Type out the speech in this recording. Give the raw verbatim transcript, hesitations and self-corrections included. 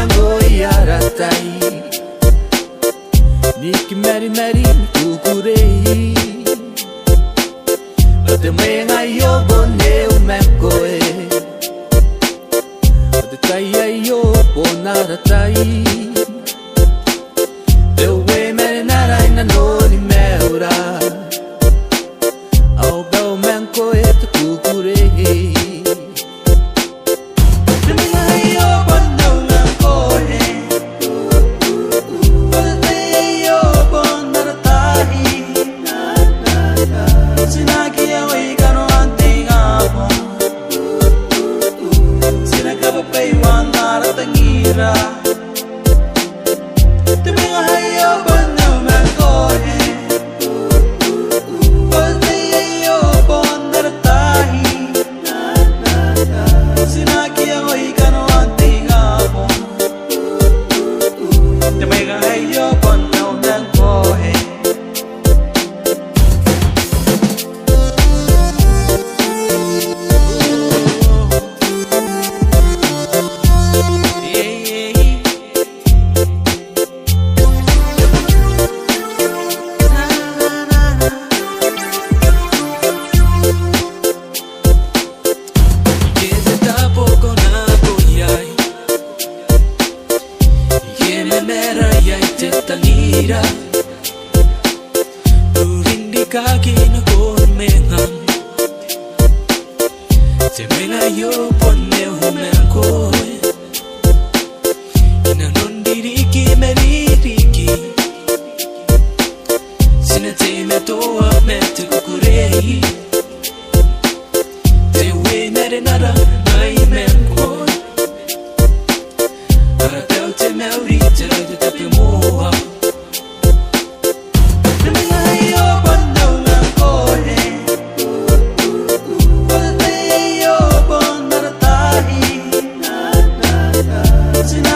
Ngkoe ara tai, ni kimarimari ni kukurei. Ao te mwenga aio bon eu ma ngkoe. Ao te tai aio bon ara tai. Te uea mai n ara i nanoni maiura. Ao bwa au ma ngkoe te kukurei. Te mwenga aio bon au ma ngkoe. Ao te tai aio bon ara tai. Ti na aki iangoia kanoan te ingabong. Ti na kabwabwai wan ara tangira. Te mwenga aio bon au ma ngkoe. Ao te tai aio bon ara tai. Ti na aki iangoia kanoan te ingabong. Te mwenga aio bon au ma ngkoe. Ike te tabo ko nako iai, ike memera iai te tangira. Urin rikaki nakon mengam. Te mwenga aio bon eu ma ngkoe. I nanon ririki ma ririki. Ti na teimatoa ma te kukurei. Te uea mai n ara ngai ma ngkoe. Ara tau te mauri, te rau te tabomoa. Te mwenga aio bon au ma ngkoe. Ao te tai aio bon ara tai. Ti na